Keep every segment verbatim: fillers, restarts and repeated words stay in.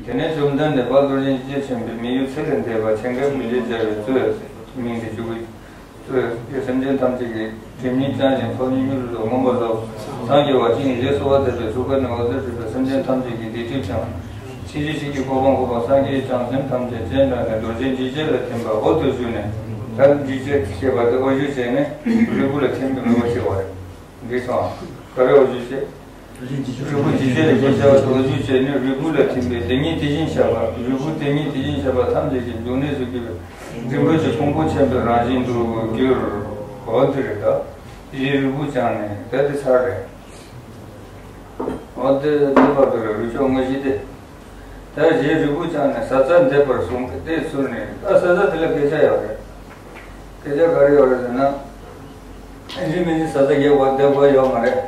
དེ་ནས་བཅོམ་ལྡན་འདས་དཔལ་རྡོ་རྗེ་འཇིགས་བྱེད་ཆེན་པོས་མི་ཡུལ་ཚེ་ལས་འདས་པ་ཆེན་ཁའི་གུར་གྱིས་སྦྱར་བའི་གཙོས་མིང་དེ་བཅུ་དགུ། གཙོས་སེམས་ཅན་ཐམས་ཅད་ཀྱི་སྒྲིབ་གཉིས་བྱང་ཞིང་ཚོགས་གཉིས་མྱུར་དུ་རྫོགས། མངོན་པར་རྫོགས། སངས་རྒྱས་པ་ཅིང་ཞེས་གསོལ་བ་འདེབས་པའི་ཐུགས་ཀ་ནས་འོད་ཟེར་འཕྲོས་པས་སེམས་ཅན་ཐམས་ཅད་ཀྱི་སྡིག་སྒྲིབ་བྱང་། ཕྱིན་ཅི་ཕྱིར་གྱི་གོ་འཕང་འགོད་པ་སངས་རྒྱས་བྱང་སེམས་ཐམས་ཅད་སྤྱན་དྲངས་ནས་རྡོ་རྗེ་འཇིགས་བྱེད་ལ་ཐིམ་པ། འོ་དེ་བཞུགས་ནས་ད་འཇིགས་བྱེད་ཅེས་པ་དེ་འོ་བཞུགས་བྱས་ནས་རུས་ཁུག་ལ་ཐིམ་པའི་མོས་པ་ཞིག་བ་རེད། འགྲིག་སོང་། ག་རེ་འོ་བཞུགས་བྱེད། རུས་ཁུག་འཇིགས་བྱེད་ལ་ཞེས་བྱ་བ་དེ་འོ་བཞུགས་བྱས་ནས་རུས་ཁུག་ལ་ཐིམ་པས་དེ་ཉིད་དེ་བཞིན་གཤེགས་པ། རུས་ཁུག་དེ་ཉིད་དེ་བཞིན་གཤེགས་པ་ཐམས་ཅད་ཀྱི་འབྱུང་གནས་སུ་གྱུར་པའི་རིན་པོ་ཆེ་ཕུང་པོ་ཆེན་པོའི་རང་བཞིན་དུ་གྱུར། འོ་དེ་རེད་ད། ཡི་རུས་ཁུག་བྱང་ནས་ད་དེ་ཚར་རེད། འོ་དེ་དེ་བར་དུ་རེད། རུས་ཁུག་དངོས་གཞི་དེ། ད་གཞན་རུས་ཁུག་བྱང་ནས་ས་རྩ་འདེབས་པར་གསུངས་ཏེ། དེའི་ཚུལ་ནི་ད་ས་རྩ་དེ་ལ་སྐད་ཆ་ཡོད་རེད། སྐད་ཆ་ག་རེ་ཡོད་རེད་ཟེར་ན། ཨིན་ཇི་མིན་ཇི་ས་རྩ་རྒྱག་པར་འདེབས་དགོས་ཡོད་མ་རེད།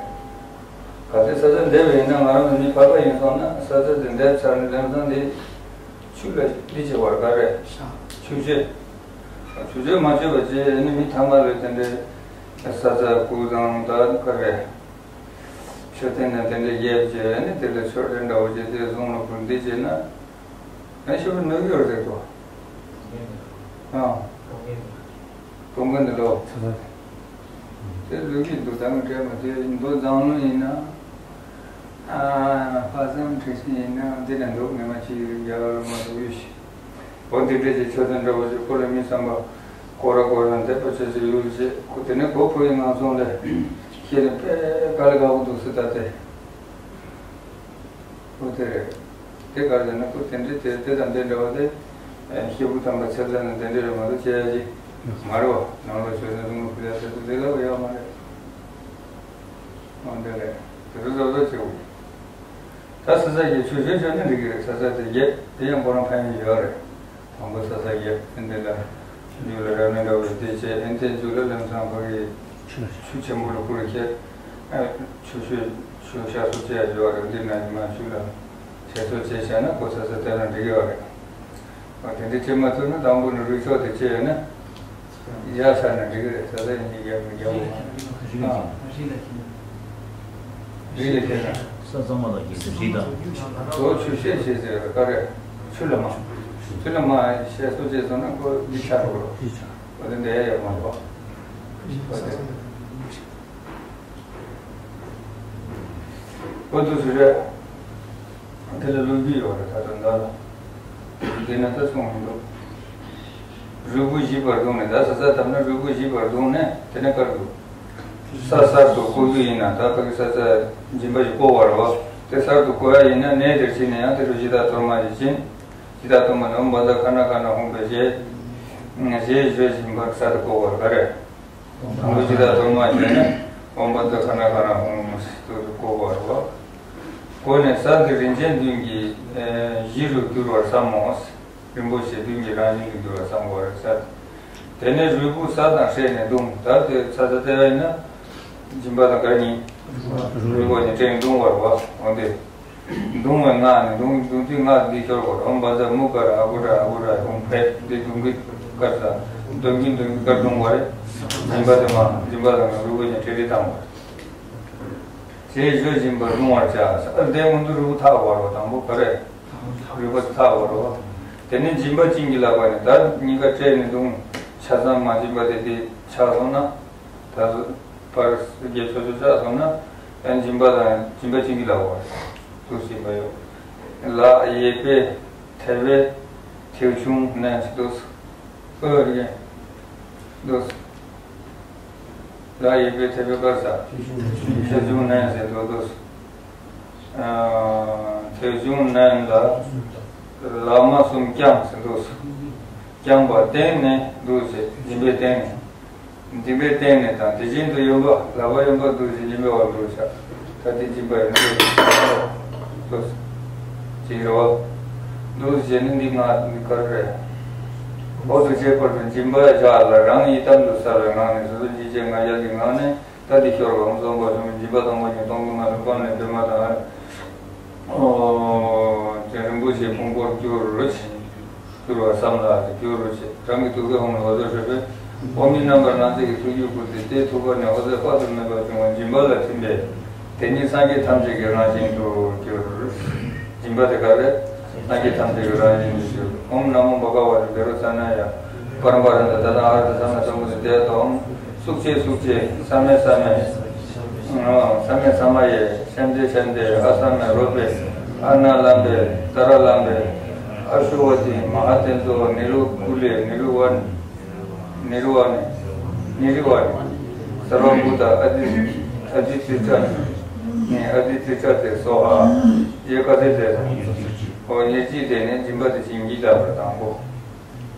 གལ་ཏེ་ས་རྩ་འདེབས་པ་ཡིན་ན་ང་རང་ཚོ་མི་ཕལ་པ་ཡིན་སོང་ན་ས་རྩ་དེ་འདེབས་ཚར་ནས་ལམ་སང་དེ་ཆུ་ལ་འདི་བྱེད་པར་ག་རེ། ཆུ་བཅོས། ཆུ་བཅོས་མ་བཅོས་པ་བྱས་ནས་མི་ཐ་མ་ལ་དེ་འདྲའི་ས་རྩ་རྐུ་དང་ད་ག་རེ། མཆོད་རྟེན་དང་དེ་འདྲ་ཡས་བྱས་ནས་དེ་ལ་མཆོད་རྟེན་འདྲ་བོ་བྱས་དེ་གཟུངས་ལ་བུར་འདི་བྱས་ན་ཡང་ཞེ་པོ་གནོད་ཀྱི་ཡོད་རེད་དོ། ཨང་། གཏོང་མཁན་འདི་ལོ། དེ་ལོས་ཀྱི་འདུག་ད་མི་སྤྲད་མ་དེ་མདོ་མཛངས་བླུན་ཡིན་ན། ཨ། དཔག་བསམ་འཁྲི་ཤིང་ཡིན་ན་འདི་ན་འདུག་ངས་མ་ཅིག་རྒྱལ་བ་ལ་མ་འདུག་ཡོད་ཤི། འོ་འདི་འདྲ་ཅིག་མཆོད་རྟེན་འདྲ་བོ་ཅིག་ཁོ་ལ་མི་བསམ་པ་སྐོར་ར་སྐོར་ར་འདེབས་པ་ཆོས་ཅིག་ཡོད་ཅེས་ཁོ་དེ་ནས་གོ་ཕོ་ཡི་ངང་ཚོང་ལས་ཤེས་ནས་དཔེ་དཀའ་ལས་ཁག་པོ་འདུག་སེ་ད་དེ། ཁོ་དེ་རེད། དེ་ག་རེ་ཟེར་ན་ཁོ་དེ་འདྲའི་དེ་དེ་དང་དེ་འདྲ་བ་དེ་ཤེས་བུ་དམ་པ་ཚེ་ལ་ནི་དེ་འདྲ་རེད་མ་གཏོགས་བྱས་ཡ་ཅིག་མ་རེད་བ། ནང་ལ་ཆོས་ལ་ལུང་ལ་ཕུལ་ཡ་དེ་ཚོ་ལས་སླ་པོ་ཡོད་མ་རེད། འོ་འདི་རེད། དེ་ཚོ་བཟོ་བཟོ་བྱེད་དགོས། ད་ས་ས་ཀྱི་ཆུ་ཆུ་ཆུ་ནི་འགྲིག་གི་རེད། ས་ས་དེ་རྒྱབ་དེ་ཡང་ཁོ་རང་ཕན་ཡོན་ཡོད་རེད། དང་པོ་ས་ས་རྒྱབ་ཨེ་འདི་ལ་རྒྱུ་ལ་ར་མི་འདྲ་བའི་དེ་བྱས་ཨེ་འདི་རྒྱུ་ལ་ལམ་སང་ཕ་གི་ཆུ་ཆུ་ཆེན་པོ་ལ་བསྐུར་བྱས་ཨ་ཆུ་ཆུ་ཆུ་བཤགས་སོ་བྱས་ཡོད་རེད། འདི་ན་ཉི་མ་ཆུ་ལ་བྱས་སོ་བྱས་བྱས་ན་ཁོ་ས་ས་དེ་ལ་འགྲིག་གི་ཡོད་རེད། དེ་འདྲ་བྱེད་མ་ཐུབ་ན་དང་པོ་ནས་རུས་ཆོག་དེ་བྱས་ཡོད་ན། ཡ་ས་ནས་འགྲིག་གི་རེད། ས་ས་ཡིན་གྱི་རྒྱབ་མི་རྒྱབ་འོང་། རིགས་ལ་ཁྱེར་ན། ས་གཙང་མ་ལ་རྒྱལ་སྲིད་རིགས་དང་། གཙོ་བོ་ཆུ་ཤེས་ཤེས་ཟེར་བ་ག་རེ། ཆུ་ལ་མ། ཆུ་ལ་མ་ཤེས་སོ་བྱས་སོང་ན་ཁོ་འདི་ཆགས་འགྲོ་གི་རེད། འོ་དེ་འདྲ་ཡ་ཡོད་མ་རེད་པ། འོ་དེ་ཚོ་རེད། དེ་ལ་ལོ་རྒྱུས་ཡོད་རེད། ད་ལྟ་འདི་ལ་དེ་ནས་ད་གསུངས་མི་འདུག་རུས་ཁུག་བཞི་པར་བརྡུངས་ནས། ད་ས་ས་བཏབ་ན་རུས་ཁུག་བཞི་པར་བརྡུངས་ནས་དེ་ནས་བཀར་འདུག་ས་གསར་དུ་བརྐོ་རྒྱུ་ཡིན་ན་ད་ཕ་གི་ས་ས་སྦྱིན་པ་ཞིག་བརྐོ་བ་རེད་བ། དེ་གསར་དུ་བརྐོ་ཡ་ཡིན་ན་གནས་དེར་ཕྱིན་ནས་ཡང་དེ་རུ་གཞི་བདག་གཏོར་མ་ཞིག་བྱིན། གཞི་བདག་གཏོར་མ་ནི་ཨོཾ་བཛྲ་ཁ་ཎ་ཁ་ཎ་ཧཱུྃ་ཕཊ་ཞེས་ཞེས་བརྗོད་བཞིན་པ་གསར་དུ་བརྐོ་བ་རེད། ག་རེ། དང་པོ་གཞི་བདག་གཏོར་མ་བྱས་ནས་ཨོཾ་བཛྲ་ཁ་ཎ་ཁ་ཎ་ཧཱུྃ་ཞེས་བརྐོ་བ་རེད་བ། བརྐོས་ནས་ས་འདི་རིན་ཆེན་བདུན་གྱི་གཞི་རུ་གྱུར་པར་བསམ་མོ། རིན་པོ་ཆེ་བདུན་གྱི་རང་བཞིན་དུ་གྱུར་པར་བསམ་དགོས་རེད་ཟེར། དེ་ནས་རུས་ཁུག་ས་དང་སྲེས་ནས་བརྡུངས། ད་དེ་ས་ས་བལྟས་པ་ཡིན་ན་སྦྱིན་པ་དང་ག་རེ་ཡིན། རུས་ཁུག་ནས་སྲེས་ནས་བརྡུངས་པ་རེད་བ། འོ་དེ། བརྡུངས་པའི་སྔགས་ནི་བརྡུང་བརྡུང་དུས་སྔགས་འདི་ཤོར་བར། ཨོཾ་བཛྲ་མུ་ཀ་ར་ཨ་གུ་ར་ཨ་གུ་ར་ཧཱུྃ་ཕཊ། འདི་བརྡུང་གི་དཀར་ས་བརྡུང་གི་བརྡུང་གི་དཀར་བརྡུང་བ་རེད། སྦྱིན་པ་དེ་མ་སྦྱིན་པ་དང་རུས་ཁུག་ནས་སྲེས་སྲེས་བཏང་བ་རེད། ཞེས་བརྗོད་བཞིན་པ་བརྡུང་བར་བྱ། ཨ་དེ་སྔོན་དུ་རུས་ཁུག་འཐག་བར་རོ། དང་པོ་ག་རེ། རུས་པ་འཐག་བར་རོ། དེ་ནས་སྦྱིན་པ་བྱིན་གྱིས་བརླབས་པ་ནི་ད་གཉིས་ཀ་སྲེས་ནས་བརྡུང་ཆ་ཚང་མ་སྦྱིན་པ་དེ་དེ་ཆགས་སོང་ན། ད་གཟོད་པར་རྒྱལ་ཆོས་ཆོས་ཆགས་སོང་ན་ཡང་སྦྱིན་པ་དང་སྦྱིན་པ་བྱིན་གྱིས་བརླབ་པ་དུ་སྦྱིན་པ་ཡོད། ལ་ཡེ་པེ་ཐེ་བེ་ཐེའུ་ཆུང་ནན་ཟེར་འདུག་ཨོ་རེད་འདུག་ལ་ཡེ་པེ་ཐེ་བེ་པར་ས་ཐེའུ་ཆུང་ནན་ཟེར་འདུག་འདུག་ཐེའུ་ཆུང་ནན་ལ་ལ་མ་གསུམ་བརྐྱངས་ཟེར་འདུག་བརྐྱངས་པ་བསྟན་ནས་འདུག་ཟེར། སྦྱིན་པའི་བསྟན་ནས། སྦྱིན་པའི་བསྟན་ནས་དང་དེ་བཞིན་དུ་ཡོན་པ་ལག་པ་གཡོན་པ་འདུག་ཟེར། སྦྱིན་པའི་བར་འདུག་ཤག་ད་དེ་སྦྱིན་པ་ཡིན་འདུག་ཟེར། ཅིག་རེད་བ། འདུག་ཟེར་ནི་འདི་ང་འདི་ག་རེ་རེད། འོ་དུ་བྱས་པར་དུ་སྦྱིན་པ་བཞག་ལ་རང་ཡི་དམ་དུ་གསལ་བའི་ངང་ནས་སོ་སོ་སྦྱིན་བྱེད་ང་རྒྱལ་གྱི་ངང་ནས། ད་འདི་ཤོར་བ་ཨོཾ་སྭ་བྷཱུ་ཤྲཱི་མི་སྦྱིན་པ་དང་པོ་ཉིད་སྟོང་དུ་མ་ལུས་པ་ནས་པདྨ་དང་། ཨོ། དེ་རིན་པོ་ཆེའི་ཕུང་པོར་གྱུར་རོ་ཆེ། གྱུར་བར་བསམ་ལ་དེ་གྱུར་རོ་ཆེ། རང་གི་ཐུགས་ཀའི་ཧཱུྃ་ནས་འོད་ཟེར་འཕྲོས་པས། ཨོཾ་ཡི་རྣམ་པར་སྣང་མཛད་ཀྱི་ཐུགས་རྒྱུད་བསྐུལ་ཏེ་དེའི་ཐུགས་ཀ་ནས་འོད་ཟེར་དཔག་ཏུ་མེད་པ་བྱུང་བ་སྦྱིན་པ་ལ་ཐིམ་པས། དེ་ཉིད་སངས་རྒྱས་ཐམས་ཅད་ཀྱི་རང་བཞིན་དུ་གྱུར། སྦྱིན་པ་དེ་ག་རེ། སངས་རྒྱས་ཐམས་ཅད་ཀྱི་རང་བཞིན་དུ་གྱུར། ཨོཾ་ན་མོ་བྷ་ག་ཝ་ཏེ། བཻ་རོ་ཙ་ན་ཡ། པ་རམ་པ་ར་ཏ། ད་ན་ཨ་ར་ཏ། ས་ན་ས་མུ་ཏ། དེ་ལྟ་བུ་ཨོཾ་སུ་ཁྱེ་སུ་ཁྱེ། ས་མེ་ས་མེ། ཨ་ས་མེ་ས་མ་ཡེ། ཤཱནྟེ་ཤཱནྟེ། ཨ་ས་མེ་རོ་པེ། ཨ་ན་ལམ་བེ། ཏ་ར་ལམ་བེ། ཨ་ཤུ་ཝ་ཏི། མ་ཧཱ་ཏེ་ཛོ། ནི་རུ་ཀུ་ལེ། ནི་རུ་ཝ་ནི། ནི་རུ་ཝ་ནི། ནི་རུ་ཝ་ནི། སརྦ་བྷུ་ཏ། ཨ་ཏི། ཨ་ཏི་ཏི་ཏྲ་ནི། ཨ་ཏི་ཏི་ཏྲ་ཏེ་སྭཱ་ཧཱ། ཡེ་ཀ་ཏེ་ཏེ། ཨོ་ཉེར་གཅིག་དེ་ནི་སྦྱིན་པ་དེ་བྱིན་གྱིས་བརླབ་པ་དང་པོ།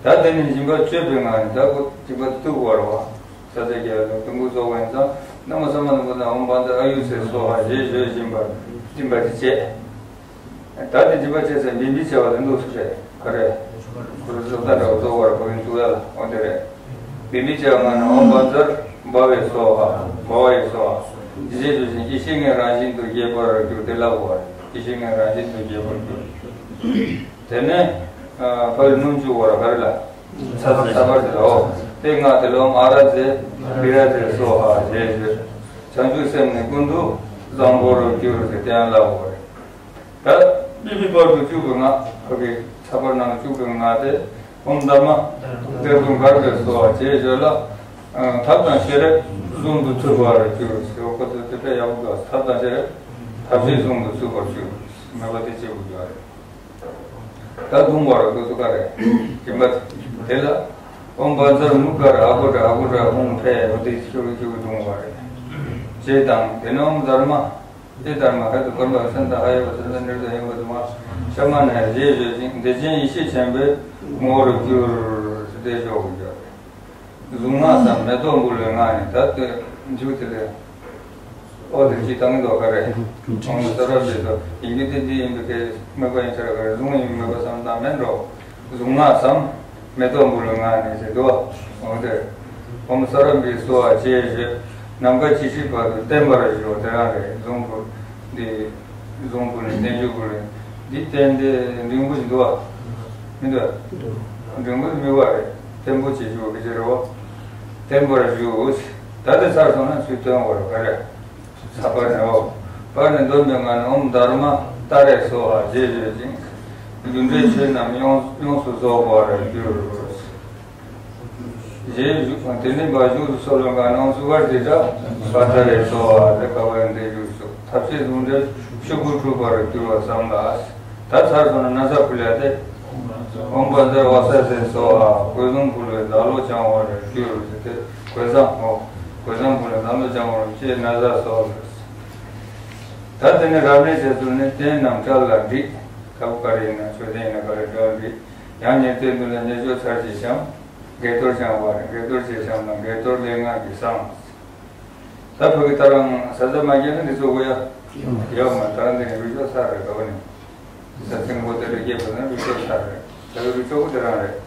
ད་དེ་ནི་སྦྱིན་པ་སྤྱོད་པའི་ངང་ནས་ད་ཁོ་སྦྱིན་པ་བཏུབ་པར་བ། ས་ས་རྒྱ་ལ་དུམ་བུ་སོགས་པ་ཡིན་ཙང་། ན་མོ་ས་མ་ན་མོ་དང་ཨོཾ་བཛྲ་ཨ་ཡུ་ཙི་སྭཱ་ཧཱ་ཞེས་བརྗོད་བཞིན་པར་སྦྱིན་པ་དེ་བྱེད། ད་དེ་སྦྱིན་པ་བྱེད་ཚེ་བིམ་བིའི་བྱ་བ་དེ་འདུག་སེ་རེད། ག་རེ། ཁོ་རེ་སོ་ད་འདྲ་བོ་ཏོག་བར་ཁོ་ཡིན་འདུག་ཡ་ལ་འོ་དེ་རེད། བིམ་བིའི་བྱ་བ་ང་ནི་ཨོཾ་བཛྲ་བྷ་ཝེ་སྭཱ་ཧཱ། བྷ་ཝ་ཡེ་སྭཱ་ཧཱ། ཞེས་བརྗོད་ཅིང་ཡེ་ཤེས་ལྔའི་རང་བཞིན་དུ་རྒྱས་པར་གྱུར་ཏེ་ལབ་པ་རེད། ཡེ་ཤེས་ལྔའི་རང་བཞིན་དུ་རྒྱས་པར་གྱུར། དེ་ནས་ཕ་ལུ་སྣུམ་བྱུག་པ་ར་ག་རེ་ལ། ཚ་ཚ་བར་དེ་ལ་འོ། དེ་སྔགས་དེ་ལ་ཨོཾ་ཨ་ར་ཛེ་བི་ར་ཛེ་སྭཱ་ཧཱ་ཞེས་བརྗོད། བྱང་ཆུབ་སེམས་ནི་ཀུན་ཏུ་བཟང་པོར་གྱུར་ཏེ་དེ་ཡང་ལབ་པ་རེད། ད་མི་མི་བར་དུ་བཅུག་པའི་ངག་ཕ་གི་ཚ་བར་ནང་བཅུག་པའི་ངག་དེ་ཨོཾ་དྷརྨ་དྷརྨ་གརྦྷེ་སྭཱ་ཧཱ་ཞེས་བརྗོད་ལ། ཐབས་དང་ཤེས་རབ་ཟུང་དུ་ཚུད་པར་གྱུར་ཟེར་བ་ཁོ་ཚོ་དེ་འདྲ་ཡག་པོ་འདུག་ཐབས་དང་ཤེས་རབ་ཐབས་ཤེས་ཟུང་དུ་ཚུད་པར་གྱུར། མོས་པ་དེ་བྱེད་དགོས་ཀྱི་རེད། ད་བརྡུང་བ་ར་དུ་སུ་ག་རེ། སྦྱིན་པ་དེ་ལ་ཨོཾ་བཛྲ་མུ་ཀ་ར་ཨ་ཀོ་ཏྲ་ཨ་ཀོ་ཏྲ་ཧཱུྃ་ཕཊ་འོ་དེ་ཤུ་གི་ཤུ་གི་བརྡུང་བ་རེད། ཅེས་དང་། དེ་ནས་ཨོཾ་དྷརྨ། ཨེ་དྷརྨ། ཧ་ཏུ་ཀརྨ་སན་ཏ་ཧ་ཡ་བ་སན་ཏ་ནི་རུ་ཏ་ཡེ་བ་དུ་མ་ཤ་མ་ན་ཡ་ཞེས་བརྗོད་ཅིང་བདེ་ཆེན་ཡེ་ཤེས་ཆེན་པོའི་ངོ་བོར་གྱུར་ཏེ་ཞོག་གི་འཇོག་རེད། གཟུངས་སྔགས་སམ་མེ་ཏོག་འབུལ་བའི་ངག་ནི་ད་ལྟོས་མཇུག་དེ་ལས། ཨོ་དེ་ཅི་བཏང་གི་འདུག་ག་རེ། ཨོཾ་ས་ར་བི་དོ་ཡིན་གྱི་དེ་འདི་ཡིན་པའི་ཕྲད་མོས་པ་ཡིན་ཚར་ག་རེ། གཟུངས་ཡིན་མོས་པ་བསམ་བཏང་མེད་འགྲོ། གཟུངས་སྔགས་སམ་མེ་ཏོག་འབུལ་བའི་ངག་ནི་ཟེར་འདུག་བ། འོ་དེ། ཨོཾ་ས་ར་བི་སྭཱ་ཧཱ་ཅེས་བརྗོད། ནམ་མཁའ་ཇི་སྲིད་བར་དུ་བརྟན་པར་གྱུར། དེ་རང་རེད། གཟུངས་འབུལ་འདི། གཟུངས་འབུལ་ནས་བརྟན་བཞུགས་འབུལ་ནས་འདི་བརྟན་ཏེ་འབྲིང་པོ་ཞིག་འདུག་བ། མི་འདུག་བ། འབྲིང་པོ་མི་བ་རེད། བརྟན་པོ་བྱེད་རྒྱུ་ག་ཅི་རེད་བ། བརྟན་པར་བཞུགས། ད་དེ་ཚར་སོང་ན་ཚུར་བཏོན་བར་ག་རེ། ས་པར་ནས་འོ། པར་ནས་འདོན་པའི་ངང་ནས་ཨོཾ་དྷརྨ་ཏཱ་རེ་སྭཱ་ཧཱ་ཞེས་བརྗོད་ཅིང་། རྒྱུ་འབྲས་ཆོས་རྣམས་ཡོངས་ཡོངས་སུ་རྫོགས་པར་གྱུར། ཞེས་བཞུགས། དེ་ནས་བ་བཞུགས་སུ་གསོལ་བའི་ངང་ནས་ཨོཾ་སུ་བར་ཏི་ཏྲ་བ་ཏཱ་རེ་སྭཱ་ཧཱ་ཟེར་ག་བ་འདི་བཞུགས་སུ་ཐབས་ཤེས་ཟུང་འབྲེལ་ཆོས་སྐུ་གྲུབ་པར་གྱུར་པ་ཙམ་ལ། ད་ཚར་སོང་ན་ན་ཚ་ཕུལ་ཡ་དེ། ཨོཾ་བཛྲ་ཝ་ས་ཟེ་སྭཱ་ཧཱ། གོས་ཟུང་ཕུལ་བས་བདག་བློ་བྱང་བར་གྱུར་ཟེར་ཏེ་གོས་བཟང་ངོ་། གོས་བཟང་ཕུལ་བས་བདག་བློ་བྱང་བར་ཅེས་ན་བཟའ་གསོལ། ད་དེ་ནས་རབ་གནས་བྱེད་ཚུལ་ནི་རྟེན་རྣམས་བཀྲ་ལ་བསྒྲིགས། ཐབ་ཀ་རེ་ཡིན་ན་མཆོད་རྟེན་ཡིན་ན་ག་རེ་བཀྲ་ལ་བསྒྲིགས། ཡང་ཉེར་སྤྱོད་མདུན་ལ་ཉེར་སྤྱོད་ཚར་གཅིག་བཤམས། དགྱེས་རྡོར་བཤམས་པ་རེད། དགྱེས་རྡོར་གཅིག་བཤམས་ན་དགྱེས་རྡོར་ལས་སྔགས་ཀྱིས་བསངས། ད་ཕ་གི་ད་རང་ས་ས་མ་སྐྱེས་ན་འདི་ཚོ་གོ་ཡ། ཡོད་མ་ད་རང་འདི་ནི་རུ་ཅོག་ས་རེད་ག་བ་ནི། ས་སེང་པོ་དེ་ལ་སྐྱེས་པ་ན་རུ་ཅོག་ས་རེད། ད་གི་རུ་ཅོག་གོ་དེ་རང་རེད།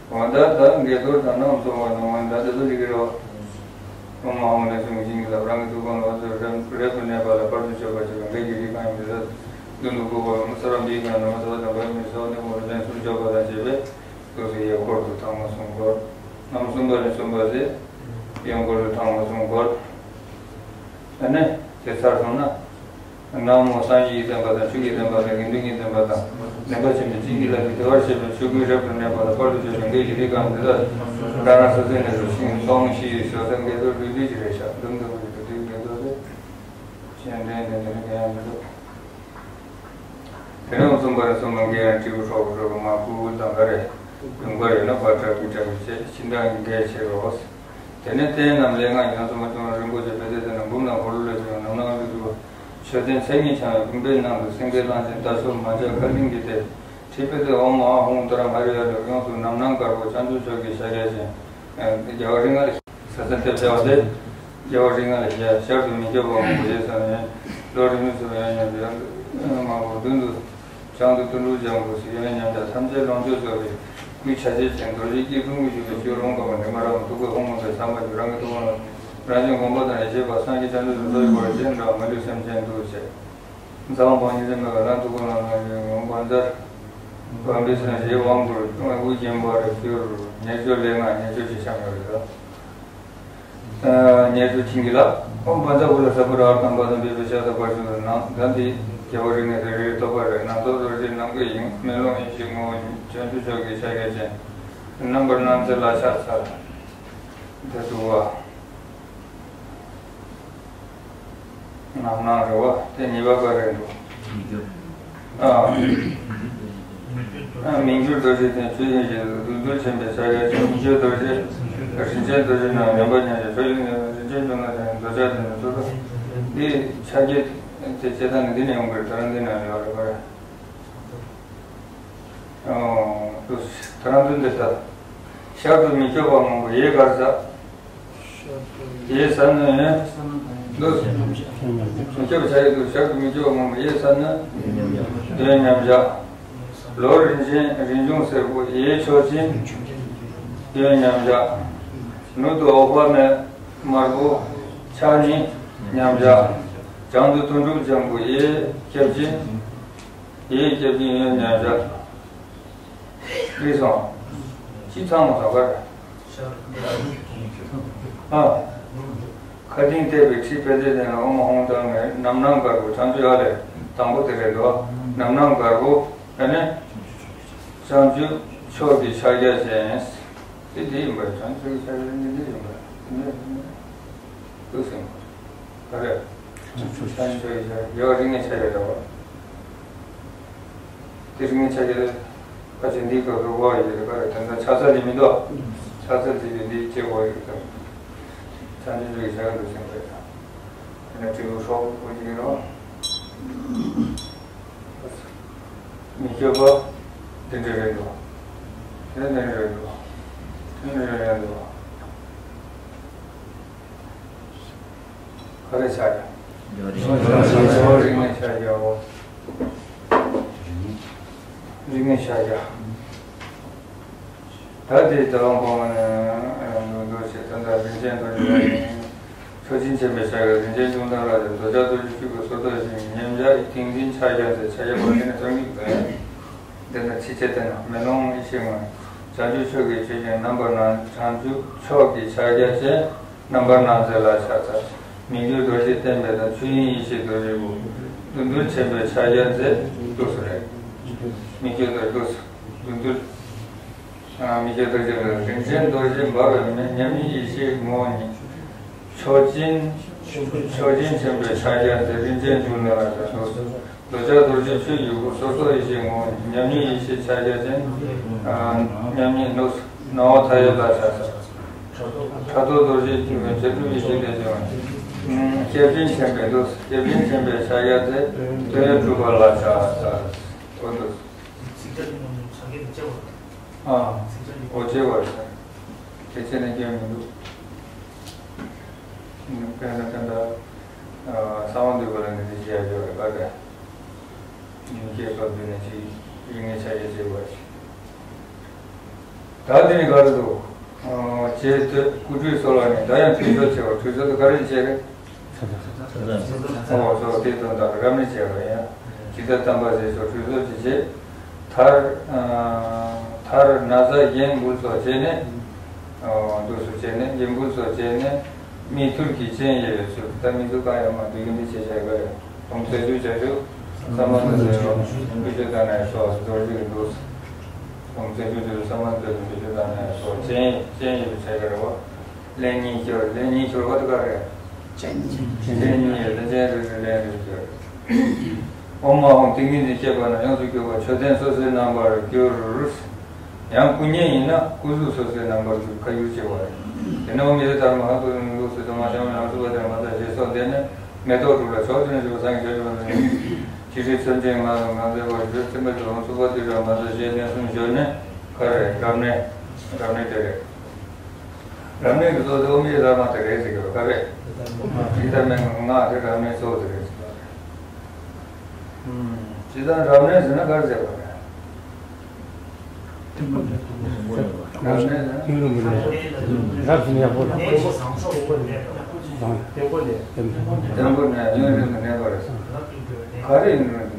འོ་ད་ད་དགྱེས་རྡོར་དང་ནམ་སོང་བ་ནང་བ་ད་དེ་ཚོ་ཅིག་གི་རེད་བ། ཨོཾ་ཨཱཿཧཱུྃ་ལས་བྱུང་བའི་བྱིན་གྱིས་བརླབས། རང་གི་ཐུགས་དགོངས་ལ་བར་དུ་རབ་ཏུ་གནས་པ་ལ་དཔལ་དུ་སྤྱོད་པར་བྱེད་པའི་ལས་ཀྱི་རིགས་གང་ཡིན་པ་དེ་དག་མདུན་དུ་བཀུར་བ། ཨོཾ་ས་ར་བི་ག་ན་མ་ས་བ་དང་བ་མི་ས་བ་ནི་མོ་རུ་ལན་གསུམ་བརྗོད་པ་དང་བཅས་པས། དུས་སུ་གཡས་སྐོར་དུ་ཐལ་མོ་གསུམ་བསྐོར། ལམ་གསུམ་པ་ནས་གསུམ་པ་ཟེར། གཡོན་སྐོར་དུ་ཐལ་མོ་གསུམ་བསྐོར། ཨ་ནི་དེ་ཚར་སོང་ན། ན་མོ་སངས་རྒྱས་ཀྱི་བསྟན་པ་དང་ཆོས་ཀྱི་བསྟན་པ་དང་དགེ་འདུན་གྱི་བསྟན་པ་དང་ནན་པ་ཆེན་པོའི་བྱིན་གྱིས་བརླབས་པའི་བདེ་བར་གཤེགས་པའི་ཆོས་ཀུན་རབ་ཏུ་གནས་པ་ལ་དཔལ་དུ་སྤྱོད་པའི་ལས་ཀྱི་རིགས་གང་དེ་དག་རང་རང་སོ་སོའི་གནས་སུ་ཤིང་སྟོང་ཞིག་ཡོད་ས་དགེ་རྡོར་བདུད་འདུལ་གྱི་རེད་ཤག་འདུམ་འདུམ་གྱི་བདུད་འདུལ་དགེ་རྡོར་རེད། གཞན་དོན་དེ་འདི་ནི་གང་ཡང་མི་འདུག་དེ་ནས་གསུམ་པ་རེ་གསུམ་པ་འགལ་ཡང་སྤྲེའུ་སྲོག་གི་སྲོག་གི་མ་ཁུ་བུ་དང་འགའ་རེ། ཡུངས་པ་ཡོད་ན་བ་ཏྲ་གི་ཏྲ་གི་བྱས་ཕྱི་འདང་གི་འགལ་བྱེད་རོགས། དེ་ནས་རྟེན་རྣམས་ལས་སྔགས་ཀྱི་ཡང་གསུམ་པ་སྐྱོང་རིན་པོ་ཆེ་བེ་ཏེ་དེ་ནས་འབུམ་དང་འཁོར་ལོ་ལས་བྱུང་ནམ་ནང་ལུས་གྲུབ། མཆོད་རྟེན་མཚན་ཉིད་འཆང་བའི་བུམ་པའི་ནང་དུ་སེང་གེ་གླང་ཆེན་རྟ་མཆོག་མ་ཆ་ཁ་གླིང་གི་སྟེ། ཁྲི་པེ་ཏེ་ཨོཾ་ཨཱཿཧཱུྃ་ཏཱ་ར་མ་རི་ཡ་ལུ་ཡོངས་སུ་རྣམ་སྣང་དཀར་པོ་བྱང་ཆུབ་མཆོག་གི་ཤཱཀྱ་ཅན། རྒྱལ་བ་རིགས་ལྔ་ལས། ས་ས་ཏེ་ཕེ་བ་སྟེ། རྒྱལ་བ་རིགས་ལྔ་ལས་ཞལ་ཤར་དུ་མི་བསྐྱོད་པ་དབང་པོ་ཞེས་བསམ་ནས་བློ་རིག་མི་ཚུགས་པའི་ཡང་ཉམས་ཀྱི་མང་པོ་མདུན་དུ་བྱང་དུ་ཏུ་ལུ་ལྗང་གུ་སི་ཡོན་ཉམས་ཆག་ཐམས་ཅད་ལོངས་སྤྱོད་རྫོགས་པའི་སྐུའི་ཆ་བྱད་ཅན་རྡོ་རྗེ་སྐྱིལ་ཀྲུང་གིས་བཞུགས་པའི་ཆོས་རུང་དཀར་པོ་འདི་མ་རབ་ཏུ་ཐུགས་ཀའི་ཧཱུྃ་ལྔ་པའི་ཟམ་པ་བརྒྱུད་རང་གི་ཐུགས་ཀ་ལ་རང་བཞིན་སྒོམ་པ་དང་ཡེ་ཤེས་པ་སངས་རྒྱས་བྱང་ཆུབ་ཏུ་འགྲོ་བའི་སྤྱན་འདྲ་མ་ལུས་སེམས་ཅན་དུ་བྱས། ཚ་བ་འབངས་ཉིད་ཟིན་མེད་པ་ལ་ཐུགས་ཀ་ལ་ང་ཡི་ངོ་བ་མཛར། བམ་པའི་སེམས་ཞེས་དབང་བསྐུར་དབུ་བརྒྱན་པར་གྱུར། ཉེར་སྤྱོད་ལས་སྔགས་ཉེར་སྤྱོད་ཅེས་བྱ་མེད་པ་རེད། ཉེར་སྤྱོད་བྱིན་གྱིས་བརླབས། ཨོཾ་བཛྲ་ཀུ་ལ་ས་བྷུ་ར་ཨརྠ་བཛྲ་བྷེ་བྷེ་ཤ་ཏ་པ་ཤུ་ན་ད་འདི། རྒྱལ་བ་རིགས་ལྔའི་རིགས་རུས་རྟོགས་པ་རེད། རྣམ་རྟོག་རྡོ་རྗེ་ནམ་མཁའི་དབྱིངས། མེ་ལོང་ཡེ་ཤེས་ངོ་བོ་ཉིད། བྱང་ཆུབ་མཆོག་གི་ཕྱག་རྒྱ་ཅན། རྣམ་པར་སྣང་མཛད་ལ་ཕྱག་འཚལ། དེ་དྲུག་པ། རྣམ་སྣང་རེད་བ། དེ་གཉིས་པ་ག་རེ་འདུག་ཨ། ཨ། མི་འགྱུར་རྡོ་རྗེ་སྟེང་ཆོས་དབྱིངས་ཡེ་ཤེས། བདུད་འདུལ་ཆེན་པོའི་ཕྱག་རྒྱ་ཅན། མི་འགྱུར་རྡོ་རྗེ། རིན་ཆེན་རྡོ་རྗེ་རྣམས་ཡོན་པོ་མཉམ་གཞག། ཆོས་དབྱིངས་ཡེ་ཤེས། རིན་ཆེན་འབྱུང་གནས་དང་འདོད་ཆགས་དེ་ནི་སོ་སོ། འདི་ཕྱག་རྒྱ་དེ་སྤྱིར་བཏང་ནི་འདི་ནས་ཡོང་གི་རེད། ད་རུང་འདི་ནས་ཡོད་རེད་པ། ཨོ། ད་རུང་འདི་འདི་ལྟར། ཤར་དུ་མི་བསྐྱོད་པ་མང་པོ་ཡེ་གར་བཞག་ཡེ་ཟ་ནི། འདུག་མི་བསྐྱོད་པ་ཕྱག་རྒྱ་འདུག་ཤར་དུ་མི་བསྐྱོད་པ་མང་པོ་ཡེ་ཟ་ནི། གདོན་མཉམ་བཞག་ལོ་རིན་ཆེན་རིན་འབྱུང་སེར་པོ་ཡེ་མཆོག་སྦྱིན། གདོན་མཉམ་བཞག་ནུབ་ཏུ་འོད་དཔག་མེད་དམར་པོ་ཕྱག་གཉིས་མཉམ་བཞག་བྱང་དུ་དོན་གྲུབ་འཇམ་པོ་ཡེ་སྐྱབས་སྦྱིན། ཡེ་སྐྱབས་སྦྱིན་ཡོན་མཉམ་བཞག་འགྲིག་སོང་། ཅི་ཚང་མ་ཟ་བར། ཨ། མཁའ་ལྡིང་བརྟས་པའི་ཁྲི་ཕན་མཛོད་སྟེང་ལ་ཨོཾ་ཨཱཿཧཱུྃ་བཏང་ནས་རྣམ་སྣང་དཀར་པོ། བྱང་ཆུབ་ཡ་ལས་དང་པོ་དེ་རེད་དོ། རྣམ་སྣང་དཀར་པོ། ཨ་ནི། བྱང་ཆུབ་མཆོག་གི་ཕྱག་རྒྱ་ཅན། དེ་དེ་ཡིན་པ། བྱང་ཆུབ་ཕྱག་རྒྱ་ནི་འདི་ཡིན་པ། འདི་ནི་འདུག་སེ་ཡིན་པ་རེད། བྱང་ཆུབ་ཕྱག་རྒྱ་ཡོད་རིགས་ངེས་ཆ་ཡོད་རེད་བ། དེ་རིགས་ངེས་ཆ་ཡོད་རེད། ཕལ་ཆེར་འདི་ག་གི་འོག་ཡོད་རེད་པ། དེ་འདྲ་ཕྱག་འཚལ་ལས་མི་འདུག་ཕྱག་འཚལ་ཟེར་དུས་འདི་ལྕེ་འོག་ཡོད་རེད་དམ། བྱང་ཆུབ་ཀྱི་ཕྱག་རྒྱ་འདུག་སེ་ཡིན་པ་རེད། དེ་ནས་དྲིལ་བུ་སྲོག་པོ་ཅིག་ཡིན་རོགས། མི་བསྐྱོད་པ་འདི་འདྲ་རེད་འདུག་དེ་འདི་འདྲ་རེད་འདུག་དེ་འདི་འདྲ་རེད་འདུག་ག་རེ་ཆགས་ཀྱང་། རིགས་ངེས་ཆགས་ཀྱང་འོ། རིགས་ངེས་ཆགས་ཀྱང་། ད་དེ་ལྟ་བུ་གོང་ནས་འདུག་ཅེས་དོན་དག་རིན་ཆེན་རྡོ་རྗེ་ཡིན། མཆོག་སྦྱིན་ཆེན་པོའི་ཕྱག་རྒྱ་རིན་ཆེན་འབྱུང་གནས་ལ་ཡང་འདོད་ཆགས་རྡོ་རྗེ་ཆོས་སྐུ་སོར་རྟོག་ཡེ་ཤེས་མཉམ་བཞག་ཏིང་འཛིན་ཕྱག་རྒྱ་ཟེར་ཕྱག་རྒྱ་བར་དེ་ནས་སྟོན་གྱི་འདུག་འདི་ལ་ཚིགས་བཅད་བསྟན་ན། མེ་ལོང་ཡེ་ཤེས་ངོ་། བྱང་ཆུབ་མཆོག་གི་ཆོས་ཅན། རྣམ་པར་སྣང་། བྱང་ཆུབ་མཆོག་གི་ཕྱག་རྒྱ་ཅན། རྣམ་པར་སྣང་མཛད་ལ་ཕྱག་འཚལ། མི་འགྱུར་རྡོ་རྗེ་བརྟན་པའི་མདངས། ཆོས་དབྱིངས་ཡེ་ཤེས་རྡོ་རྗེ་སྐུ། བདུད་འདུལ་ཆེན་པོའི་ཕྱག་རྒྱ་མཛད། འདུག་སེ་རེད། མི་འགྱུར་རྡོ་རྗེ་འདུག་སེ། བདུད་འདུལ། ཨ། མི་འགྱུར་རྡོ་རྗེ་ལ་རིན་ཆེན་རྡོ་རྗེ་འབར་བའི་མེ། མཉམ་ཉིད་ཡེ་ཤེས་ངོ་བོ་ཉིད། མཆོག་སྦྱིན། མཆོག་སྦྱིན་ཆེན་པོའི་ཕྱག་རྒྱ་མཛད། རིན་ཆེན་འབྱུང་གནས་ལ་ཡང་འདུག་སེ། འདོད་ཆགས་རྡོ་རྗེ་ཆོས་ཀྱི་སྐུ། སོར་རྟོག་ཡེ་ཤེས་ངོ་བོ་ཉིད། མཉམ་ཉིད་ཡེ་ཤེས་ཕྱག་རྒྱ་ཅན། ཨ། མཉམ་ཉིད་འདུག་སེ། སྣང་བ་མཐའ་ཡས་ལ་ཕྱག་འཚལ། ཕྲག་དོག་རྡོ་རྗེ་འཇོམས་པའི་མཁས་གྲུབ་ཡེ་ཤེས་ལས་བྱུང་བ། སྐྱབས་སྦྱིན་ཆེན་པོའི་འདུག་སེ། སྐྱབས་སྦྱིན་ཆེན་པོའི་ཕྱག་རྒྱ་མཛད། དོན་ཡོད་གྲུབ་པ་ལ་ཕྱག་འཚལ། འོ་འདུག་སེ། ཚིག་བཅད་ཀྱི་ནང་ནས་ཕྱག་རྒྱ་དེ་བཅད་པ་རེད། ཨ། ཚིག་བཅད་ཀྱི། འོ་བཅད་པ་རེད། དེ་བཅད་ནས་སྐྱོན་མི་འདུག་དཔེར་ན་དེ་འདྲ། ཨ། གསང་བ་འདུས་པ་ལ་ནི་འདི་བྱས་ཡོད་རེད་པ་རེད། ཉིན་བྱེད་སྐབས་འདི་ནས་ཅིག་རིགས་ངེས་ཆ་ཡེ་བྱེད་པ་ཞིག་ད་འདི་ནི་ག་རེ་འདུག་ཨ། བྱས་ཏེ་སྐུ་ཁྲུས་གསོལ་བ་ནི། ད་ཡང་ཁྲུས་གསོལ་བྱེད་པ། ཁྲུས་གསོལ་དུ་ག་རེ་བྱེད་རེད། ཨོ་སོ། དེ་དོན་དག་རབ་གནས་བྱས་པ་ཡིན། ཇི་ལྟར་བསྟན་པ་བཞིན་སོགས་ཁྲུས་གསོལ་གྱི་རྗེས། མཐར། ཨ། མཐར་ན་བཟའ་རྒྱན་འབུལ་སོགས་བྱས་ནས། ཨོ། འདུག་སེ་བྱས་ནས། རྒྱན་འབུལ་སོགས་བྱས་ནས། མིག་ཐུར་གྱིས་སྤྱན་དབྱེ་བའི་ཚུལ། ད་མིག་ཏོ་གང་ཡང་མ་འདུག་གི་འདི་བྱས་བྱས་པ་རེད། ཨོཾ་རྩེ་གཅིག་བྱ་ཆུ་ས་མ་ཏ་ཏེ་ཧྲཱིཿ། བི་ཤྭ་ཏ་ནཱ་ཡེ་སྭཱ་ཧཱ། རྡོ་རྗེ་གི་འདུག་སེ། ཨོཾ་རྩེ་གཅིག་བྱ་ཆུ་ས་མ་ཏ་ཏེ་ཧྲཱིཿ། བི་ཤྭ་ཏ་ནཱ་ཡེ་སྭཱ་ཧཱ། སྤྱན། སྤྱན་དབྱེ་བའི་ཚུལ་རེད་བ། ལན་གཉིས་སྦྱོར། ལན་གཉིས་སྦྱོར་བ་དེ་ག་རེ། སྤྱན་གཉིས། སྤྱན་གཉིས་ཡོད། ལན་ཅན་རེ་རེ་ལན་རེ་སྦྱོར། ཨོཾ་ཨཱཿཧཱུྃ་ཏིང་ངེ་འཛིན་བསྐྱེད་པ་ན། ཡོངས་སུ་གྱུར་པ་མཆོད་རྟེན་སོ་སོའི་རྣམ་པར་གྱུར། ཡང་སྐུ་བརྙན་ཡིན་ན་སྐུ་གཟུགས་སོ་སོའི་རྣམ་པར་གྱུར། ཁ་བསྒྱུར་བྱེད་པ་རེད། དེ་ནས་ཨོཾ་ཡེ་དྷརྨཱ་ཧ་ཏུ་ལུ་སུ་དྷརྨཱ་ཤྲ་མ་ཎ་ཨོཾ་སུ་བྷ་དྲ་མ་ཛ་ཞེས་སོགས་བཟླས་ནས་མེ་ཏོག་དྲུག་ལ་ཕྱོགས་བཅུ་ནས་བཞུགས་པ་སངས་རྒྱས་ཆོས་ཀྱི་འཁོར་ལོ་ནས་ཅི་ཧྲི་མཚན་ཅན་ང་དང་ང་མཛད་པར་གྱུར། ཚིམ་པ་དུ་ཨོཾ་སུ་བྷ་དྷི་ར་མ་ཛ་ཞེས་གདན་གསུམ་བཞོན་ནས་ག་རེ། རབ་གནས། རབ་གནས་དེ་རེད། རབ་གནས་ཀྱི་གཙོ་དེ་ཨོཾ་ཡེ་དྷརྨཱ་དེ་རེད་ཟེར་གྱི་རེད། ག་རེ། ཡེ་དྷརྨཱ་སྔགས་དེ་རབ་གནས་གཙོ་བོ་དེ་རེད་ཟེར་གྱི་རེད། ཨུམ། སྤྱིར་བཏང་རབ་གནས་ཟེར་ན་ག་རེ་ཟེར་བ་རེད། རབ་གནས་ཟེར་ན། རབ་ཟེར་ན་ཡག་པོ་རེད། བརྟན་པོ་གནས། ཡུན་རིང་དུ་གནས་པ་རེད། ག་རེ་ཡུན་རིང་དུ་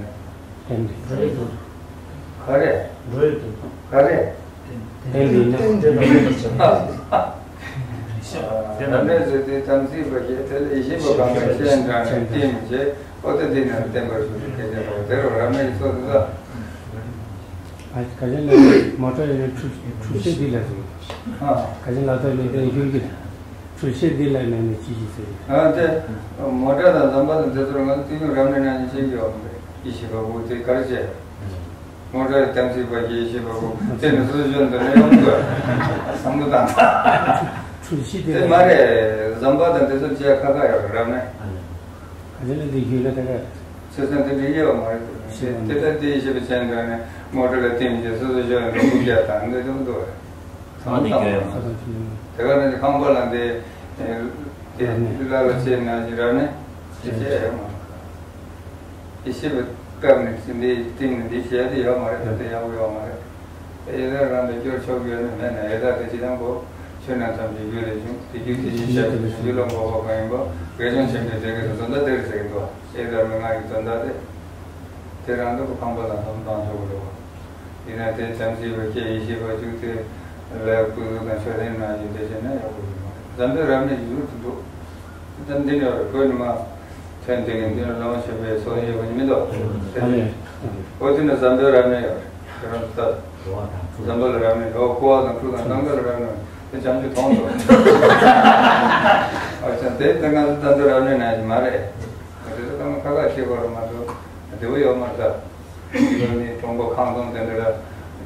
གནས། ག་རེ། འགྲོ་ཡི་དུས། ག་རེ། འགྲོ་ཡི་དུས། ག་རེ། དེ་ལས་ན། དེ་དང་མེད་པར་བྱེད་པ། རབ་གནས་ཟེར་དེ་དམ་ཚིག་པ་ཞིག་དེ་ལ་ཡེ་ཤེས་པ་གང་དང་སྤྱན་དྲངས་ནས་བསྟིམ་བྱས། ཨོ་ད་འདི་ན་བསྟན་པར་ཞུ་རྒྱུ་སྐད་ཆ་རེད། དེ་རུ་རབ་གནས་ཀྱི་ཚོགས་འདུ་ད། ཨ་ག་ཅན་ལ་མོ་ཊ་ཡོད་ན་འཕྲུལ་འཕྲུལ་ཆས་འདི་ལ་ཟེར། ཨ་ག་ཅན་ལ་ད་ནི་དེ་ཡུལ་གྱི་འཕྲུལ་ཆས་འདི་ལ་ནས་ནི་ཅི་ཞིག་ཟེར། ཨ་དེ་མོ་ཊ་དང་ལམ་པ་དང་དེ་ཚོར་ང་ཚོ་དུས་རྒྱུན་རབ་གནས་ནང་ནས་བྱེད་ཀྱི་ཡོད་མ་རེད། ཡེ་ཤེས་པ་པོ་དེ་ག་རེ་བྱས། མོ་ཊ་དམ་ཚིག་པ་ཡེ་ཤེས་པ་པོ་དེ་ནི་སོ་སོ་ཞོན་དུ་ནས་ཡོང་དགོས། བསམ་བློ་བཏང་། འཕྲུལ་ཆས་དེ་དེ་མ་རེད། ལམ་པ་དང་དེ་ཚོ་བྱས་ཁ་ཁ་ཡོད་རབ་གནས། ག་ཅན་ལ་འདི་ཡུལ་ལ་དེ་ག་ཆེ་སོང་དེ་འདྲ་ཡོད་མ་རེད། ཤེས་པ་དེ་ལྟར་དེ་ཤེས་པའི་ཅན་འདྲ་ནས་མོ་ཊ་ལ་བསྟིམ་གྱི་སོ་སོ་ཤོར་ནས་སྒུག་རྒྱག་དང་འདི་འདྲ་འདུག་བས། ཚང་མ་ཚང་མ་དེ་ག་ནས་ཁང་པ་ལ་འདི་དེ་བླ་ལ་བྱས་ན་ཅི་ར་ནས་ཅི་བྱས་ཡོད་མ་རེད། དེ་ཤེས་པའི་སྐབས་ནས་འདི་བསྟིམ་ནས་འདི་བྱས་དེ་ཡོད་མ་རེད། ད་དེ་ཡག་པོ་ཡོད་མ་རེད། ཡི་དྭགས་རང་དུ་སྐྱོར་ཆོག་ཡོད་ནི་མེད་ན། ཡི་དྭགས་དེ་ཅི་དང་པོ་ཆོས་རྣམས་ཐམས་ཅད་རྒྱུད་ལས་བྱུང་། དེ་རྒྱུད་དེ་བཞིན་གཤེགས་པའི་རྒྱུད་ལ་འགོག་པ་གང་ཡིན་པ། དགེ་སྦྱོང་ཆེན་པོའི་སྡེ་བརྒྱད་དུ་དོན་དག་དེར་ཟེར་གྱི་འདུག་ཡི་དྭགས་མི་ང་ཡི་དོན་དག་དེ་དེ་རང་དུ་ཁང་པ་དང་ལྷམ་དང་ཆོག་གི་རེད། ཡིན་ན་དེ་དམ་ཚིག་པ་ཁྱེད་ཡེ་ཤེས་པ་བཅུག་སྟེ་ལས་སྐུ་གཟུགས་དང་མཆོད་རྟེན་ནང་བཞིན་དེ་བྱས་ན་ཡག་པོ་ཡིན་མ་རེད། འཛམ་བུའི་རབ་གནས་ཀྱི་ཡུལ་དུ་འདུག་ད་འདི་ནས་བར་བོད་ནས་མ་ཐོན་དེ་གི་འདི་ནས་ལོངས་སྤྱོད་པའི་སྲོལ་ཡོད་པ་མི་འདུག་ཨ་ནི། འོ་དེ་ནས་འཛམ་བུའི་རབ་གནས་ཡོད་རེད། དེ་རང་ལྟར་འཛམ་བུ་ལ་རབ་གནས། འོ་ཀོ་བ་དང་ཕུ་དང་རྟ་མགོ་ལ་རབ་གནས། དེ་བྱམས་ཀྱི་མཐོང་འདུག་ཨ་ཅག་དེ་ལྟ་ང་ཚོ་ད་འདི་རབ་གནས་ནང་བཞིན་མ་རེད། དེ་ཚོ་ད་ང་ཁ་ཁ་ཤེས་པ་རུ་མ་གཏོགས་བདེ་བོ་ཡོད་མ་རེད་ད། ལོ་ནི་ཀྲུང་གོ་ཁང་སྟོང་དེ་འདྲ་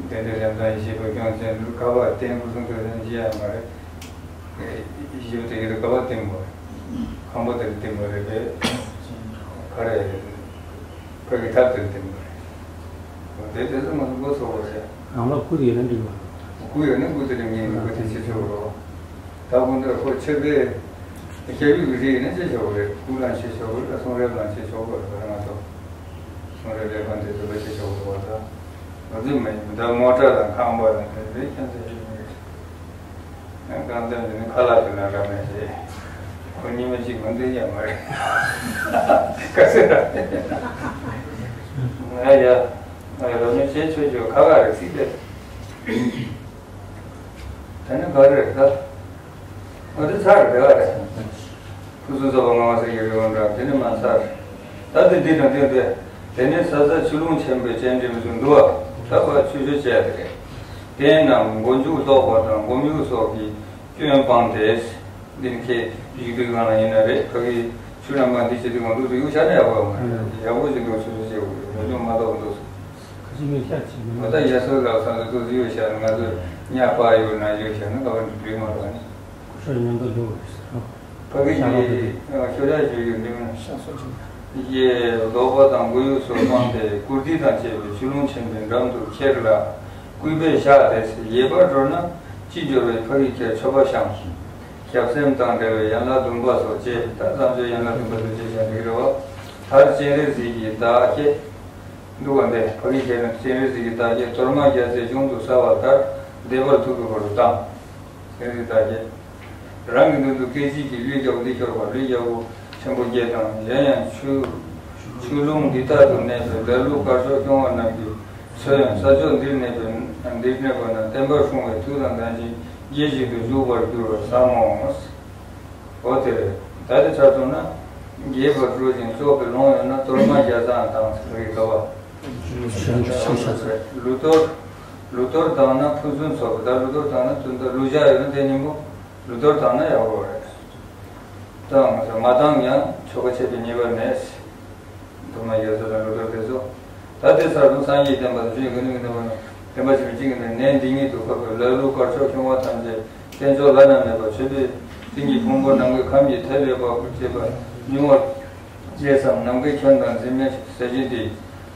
དེ་འདྲའི་ལས་དང་ཡེ་ཤེས་པ་སྐྱོང་ཆེན་ལུ་ག་བ་བརྟེན་ཁུ་སུམ་ཚོགས་ལ་འཇི་ཡ་མ་རེད། ཞིབ་དེ་གི་ཀ་བ་བསྟན་པ་རེད། ཁང་པ་དེར་བསྟན་པ་རེད་པས། ག་རེ་ཕ་གི་ཐབས་དེར་བསྟན་པ་རེད། དེ་དེ་ཚོ་ང་ཚོ་མགོ་ཚོ་བ་བྱས། རང་ལ་སྐུ་དེ་ཡོད་ན་འགྲིག་པ། སྐུ་ཡོད་ན་སྐུ་དེ་རིང་ངའི་སྐུ་དེ་ཆེ་ཆེ་བ་རོ། ད་ཁོང་ཚོས་ཁོ་ཆེ་བའི་ཞབས་ཡུལ་གྱི་རིགས་ཡིན་ན་ཆེ་ཆེ་བ་རེད། སྐུ་ལ་ཆེ་ཆེ་བ་རེད། གསུང་རབ་ལ་ཆེ་ཆེ་བ་རེད། ང་ཚོ་གསུང་རབ་ལས་ཁང་དེ་ཚོ་ལ་ཆེ་ཆེ་བ་རེད་བ། ད་ང་ཚོས་མ་ཡིན་ད་མོ་ཊ་དང་ཁང་པ་དང་དེ་ཚོའི་ཁྱད་མཚར་ཞིག་མི་རེད། ཡང་རྐང་འདེམས་འདི་ནི་ཁ་ལག་དེ་ན་རབ་གནས་ཞེས། ཁོ་ཉི་མ་གཅིག་མ་འདི་ཡང་མ་རེད། ག་ཚོད་ར། ང་ཡ། ང་ཡ་རབ་གནས་བྱེད་ཆོག་ཆོག་ཁ་ཁ་རེད་སྲིད་དེ། ད་ནི་ག་རེ་རེད་ད། ང་འདི་ཚར་རེད་ག་རེད། ཕུན་སུམ་ཚོགས་པ་ངག་དབང་གསེར་གྱི་རི་བོ་འདྲ་དེ་ནི་མ་ཚར། ད་དེ་འདི་དང་དེ་འདྲ། དེ་ནས་ས་ས་ཆུ་ཀླུང་ཆེན་པོའི་སྤྱན་འདྲེན་མི་ཚུགས་འདུག་བ། ད་བ་ཆུ་ཆུ་བྱས་ཏེ་རེད། དེ་རྣམས་མགོ་མཇུག་ལྡོག་པ་དང་སྒོམ་ཡུག་སོགས་ཀྱི་སྐྱོན་སྤངས་ཏེ། འདི་ནི་ཁྱེད་བཞུགས་དུས་གང་ལ་ཡིན་ན་རེད། ཕ་གི་ཆུ་རྣམ་པ་འདི་བྱེད་དུས་གང་འདུག་ཏུ་ཡུག་བྱ་ན་ཡག་པོ་ཡོང་མ་རེད། ཡག་པོ་ཞིག་འདུག་ཆུ་ཆུ་བྱེད་དགོས་རེད། མགོ་མཇུག་མ་ལྡོག་འདུག་ཁ་ཅིག་མི་ཤ་ཆེ་མི་ང་ད་ཡ་སོ་ལག་ས་འདུག་ཏུ་ཡོད་བྱ་ན་ང་ཚོ་ཉ་པ་ཡོད་ན་ཡོད་བྱ་ན་ག་བ་འདུག་འདུག་མ་རེད་ནི། ཁོ་ཚོ་མཉམ་དུ་འགྲོ་དགོས་ཟེར། ཕ་གི་ཤ་ལག་དེ་ཤོ་ར་ཞོ་ཡོད་འདི་མིན། ཤ་སོ་ཆུང་། ཡེ་ལོག་པ་དང་མགོ་ཡུག་སོགས་སྤངས་ཏེ་བཀུར་སྟི་དང་བཅས་པའི་ཆུ་ཀླུང་ཆེན་པོའི་འགྲམ་དུ་ཁྱེར་ལ་སྐུད་པས་བཞག་སྟེ་ཡལ་བར་འགྲོ་ན་ཅི་འབྱོར་བའི་ཕ་གི་ཁྱེར་མཆོད་པ་བཤམས། ཞབས་སེམས་དང་འབྲེལ་བའི་ཡན་ལག་བདུན་པ་སོགས་བཅས། ད་བསམ་བརྗོད་ཡན་ལག་བདུན་པ་སོགས་བཅས་བྱ་འགྲིག་རེད་བ། མཐར་སྤྱན་རས་གཟིགས་ཀྱི་བདག་བསྐྱེད། འདུག་པ་འདི་ཕ་གི་ཁྱེར་ན་སྤྱན་རས་གཟིགས་ཀྱི་བདག་བསྐྱེད་གཏོར་མ་རྒྱལ་མཚན་གཞུང་དུ་གསལ་བ་ལྟར་བཟླས་པར་ཐུགས་ཀྱི་བར་དུ་བཏང་། སྤྱན་རས་གཟིགས་བདག་བསྐྱེད། རང་གི་མདུན་དུ་སྐད་ཅིག་གིས་གླུད་རྒྱལ་པོ་འདི་ཤོར་བ། གླུད་རྒྱལ་པོ་ཆེན་པོ་བརྒྱད་དང་། གཞན་ཡང་ཆུ་ཆུ་ཀླུང་འདི་དག་ཏུ་གནས་པའི་ལ་ལུ་དཀར་ཕྱོགས་སྐྱོང་བ་རྣམས་ཀྱི་ཚོད་ཡང་ས་ཕྱོགས་འདིར་གནས་པའི་འདིར་གནས་པ་རྣམས་བསྟན་པ་སྲུང་བའི་མཐུ་དང་ལྡན་ཞིང་རྒྱས་བཞིན་དུ་བཞུགས་པར་འགྱུར་བར་བསམ་མོ། འོ་དེ་རེད། ད་དེ་ཆ་མཚོན་ན་རྒྱས་པར་སྤྲོ་ཞིང་བཙོག་པའི་ལོང་ཡོད་ན་གཏོར་མ་རྒྱག་ཙང་དང་ཟེར་བའི་སྐབས་ལུས་གཏོར། ལུས་གཏོར་བཏང་ན་ཕུན་སུམ་ཚོགས་པ། ད་ལུས་གཏོར་བཏང་ན་དོན་དག་ལུས་ཞགས་ཡོད་ན་དེ་སྙིང་པོ་ལུས་གཏོར་བཏང་ན་ཡག་པོ་རེད། བཏང་མ་བཏང་ཡང་ཆོ་ག་བྱེད་པའི་ཉེས་པ་མེད། གཏོར་མ་རྒྱག་ཙང་ལུས་གཏོར་དེ་ཚོ། ད་དེ་ཚར་དུས་སངས་རྒྱས་བསྟན་པ་དང་ཆོས་ཀྱི་དགེ་འདུན་གྱི་བསྟན་པ་རྣམས་བསྟན་པ་ཆེན་པོའི་སྤྱི་ཀྱི་ནང་ནས་གནས་འདི་ཉིད་དུ་བཀོད་པའི་ལ་ལུ་དཀར་ཕྱོགས་སྐྱོང་བ་ཐམས་ཅད་རྟེན་མཆོག་བླ་ན་མེད་པ་མཆོད་པའི་སྤྲིན་གྱི་ཕུང་པོ་ནམ་མཁའི་ཁམས་ཀྱི་མཐའ་ཀླས་པ་བཅས་པ་མྱུར་བར་བཅས་སམ། ནམ་མཁའི་ཁྱོན་དང་འཛིན་མའི་ཟེར་བཞིན་ཏེ།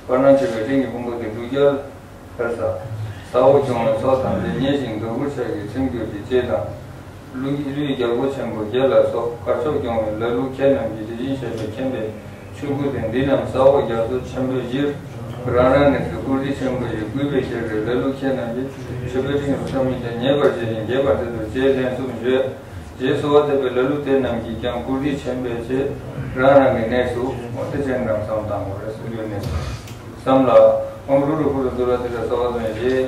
བར་སྣང་མཆོད་པའི་སྤྲིན་གྱི་ཕུང་པོ་དེ་དྲུག་བརྒྱ་ལ་ས་འོག་སྐྱོང་བའི་ཚོགས་ཐམས་ཅད་མཉེས་ཤིང་དུ་བུར་ཆགས་ཀྱི་ཚིམ་གྱུར་ཅིག་ཅེས་དང་། ཀླུ་ཀླུའི་རྒྱལ་པོ་ཆེན་པོ་བརྒྱད་ལ་སོགས་དཀར་ཕྱོགས་སྐྱོང་བའི་ལ་ལུ་ཁྱེད་རྣམས་ཀྱིས་དེ་བཞིན་གཤེགས་པའི་མཁྱེན་པའི་ཆོས་སྐུ་སྟེ། འདི་རྣམས་ས་འོག་རྒྱ་མཚོ་ཆེན་པོའི་གཞིར་རང་རང་གནས་སུ་བཀུར་སྟི་ཆེན་པོ་ཡིས་གུས་པས་ཁྱེར་བའི་ལ་ལུ་ཁྱེད་རྣམས་ཀྱིས་མཆོད་པའི་སྤྲིན་རུ་བསམ་མི་ཁྱེར་མཉེས་པར་བྱས་ཤིང་རྒྱས་པར་མཛད་དོ་ཅེས་ལན་གསུམ་བརྗོད། རྗེས་གསོལ་བ་འདེབས་པའི་ལ་ལུ་དེ་རྣམས་ཀྱིས་ཀྱང་བཀུར་སྟི་ཆེན་པོས་བྱས། རང་རང་གི་གནས་སུ་འོ་དེ་ཅན་རང་བསམ་བཏང་དགོས་རེད་གསུང་རྒྱུ་ནས་བསམ་ལ། ཨོཾ་རུ་རུ་ཧུ་རུ་དུ་ར་དི་ར་སྭ་བྷཱ་ཏུ་ཡེ།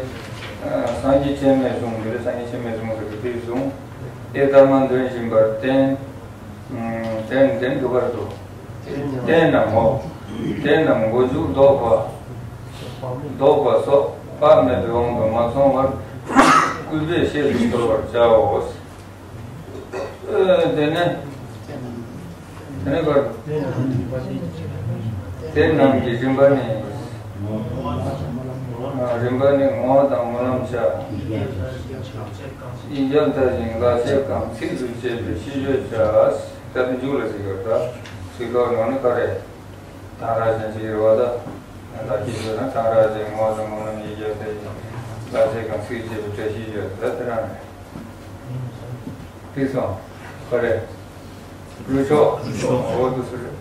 སངས་རྒྱས་སྤྱན་མས་བཟུང་འདི་རེད། སངས་རྒྱས་སྤྱན་མས་བཟུང་ཟེར་གི་དེ་བཟུང་། དེ་ལྟར་མ་འདོན་བཞིན་པར་བསྟན། ཨུམ། བསྟན་བསྟན་འགྲོ་བར་འདུག་བསྟན་རྣམས་ངོ་། བསྟན་རྣམས་མགོ་མཇུག་ལྡོག་པ། ལྡོག་པ་སོགས་དཔག་མེད་པའི་དབང་དུ་མ་སོང་བར་སྐུད་པས་ཤེས་སུ་གསོལ་བར་བྱའོ། ཨེ། དེ་ནས། དེ་ནས་གར། དེ་རྣམས་ཀྱི་རིམ་པ་ནི། རིམ་པ་ནི་ངོ་བོ་དང་སྨོན་ལམ་བྱ། ཡིག་བརྒྱ་བཟླ་ཞིང་ལ་ཆས་གང་ཚིགས་སུ་བཅད་པའི་ཤིས་བརྗོད་བྱ། ད་དེ་མཇུག་ལ་ཟེར་གི་རེད། ད་ཚིག་ཐོག་ནང་ནས་ག་རེ། གཏང་རག་ཅན་ཞིག་རེད་བ་ད། ལ་ཆས་བརྗོད་ན་གཏང་རག་ཅན་ངོ་བོ་དང་སྨོན་ལམ་ཡིག་བརྒྱ་བཟླ་ཞིང་ལ་ཆས་གང་ཚིགས་སུ་བཅད་པའི་བཀྲ་ཤིས་བརྗོད། ད་དེ་རང་རེད། ཐིག་སོང་། ག་རེ། ལུས་ཆོག་འོ་དུ་སུ་རེད།